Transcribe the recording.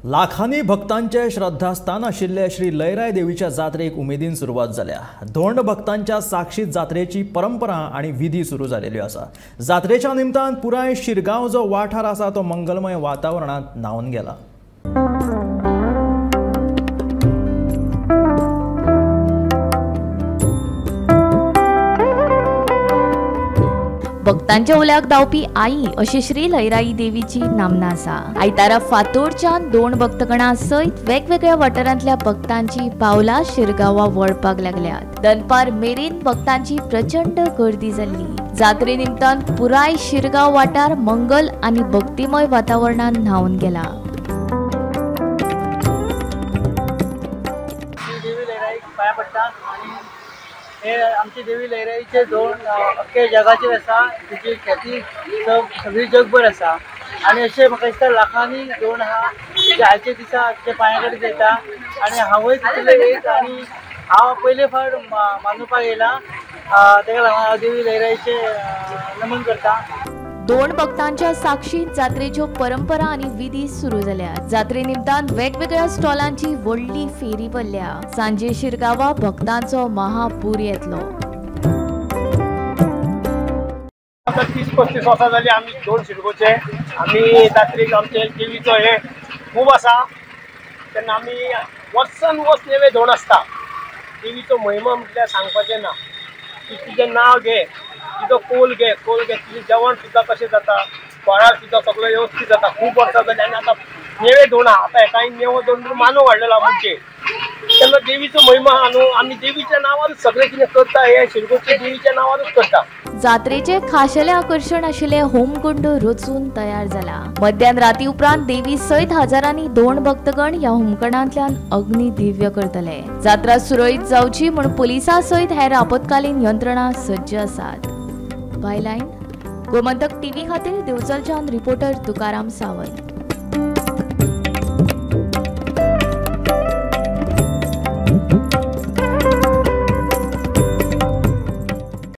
लाखांनी भक्तांचे श्रद्धास्थान आशिल्ले श्री लयराय देवीच्या जात्रेक उमेदीन सुरवात जाल्या। धोंड भक्तांच्या साक्षीत जात्रेची परंपरा आनी विधी सुरू जालेल्यो आसा। जात्रेच्या निमतान पुराय शिरगांव जो वाठार आसा तो मंगलमय वातावरणांत न्हावन गेला। भक्तांच्या उल्याक धांवपी आई अशी श्री लयराई देवीची नामना आसा। आयतारा फातोडच्यान दोन भक्तगणां सयत वेगवेगळ्या वाठारांतल्या भक्तांची पावलां शिरगांवा वळपाक लागल्यात। दनपार मेरेन भक्तांची प्रचंड गर्दी जाल्ली। जात्रे निमतान पुराय शिरगांव वाठार मंगल आनी भक्तिमय वातावरणान न्हावन गेला। हे आमची देवी लयराईचे दोन अख्खे जगाचेर आसा, तिची ख्याती सगळी जगभर आसा आनी अशें म्हाका दिसता लाखांनी दोन आहा जे आयच्या दिसा ते पांया कडेन येता आनी हांवूय तितले एक आनी हांव पयले फावट मानोवपाक येयला, तेका लागून हांव देवी लयराईचें नमन करता। दोन भक्तांच्या साक्षीत जात्रेच्यो परंपरा आनी विधी सुरू जाल्या। जात्रे निमतान वेगवेगळ्या स्टॉलांची व्हडली फेरी भरल्या। सांजे शिरगांवा भक्तांचो महापूर येतलो। आता 30-35 वर्सां जाली आमी दोन शिरगोचे आमी जात्रेक आमचे देवीचो हे खूब आसा। तेन्ना आमी वर्सान वर्स नेवे धोंड आसता। देवीचो महिमा म्हटल्यार सांगपाचें ना। तिचें नांव घे, तिचो कोल घे, कोल घे तिचें जेवण सुद्दां कशें जाता, फळार सुद्दां सगळें व्यवस्थीत जाता। खूब वर्सां जालीं आनी आतां नेवे धोंड आहा, आतां हेका नेवो धोंड मानो वाडलेलो आमचे। तेन्ना देवीचो महिमा आहा न्हू, आमी देवीच्या नांवारूच सगळें कितें करता, हे शिरगोचे देवीच्या नांवारूच करता। जात्रेचे खाशेले आकर्षण आशिल्ले होमकुंड रचून तयार जाला। मध्यान राती उपरांत देवी सयत हजारांनी दोन भक्तगण ह्या होमकंडांतल्यान अग्नी दिव्य करतले। जात्रा सुरळीत जावची म्हूण पुलिसां सयत हेर आपत्कालीन यंत्रणा सज्ज आसात। बायलायन गोमंतक टीव्ही खातीर दिवचलच्यान रिपोर्टर तुकाराम सावंत।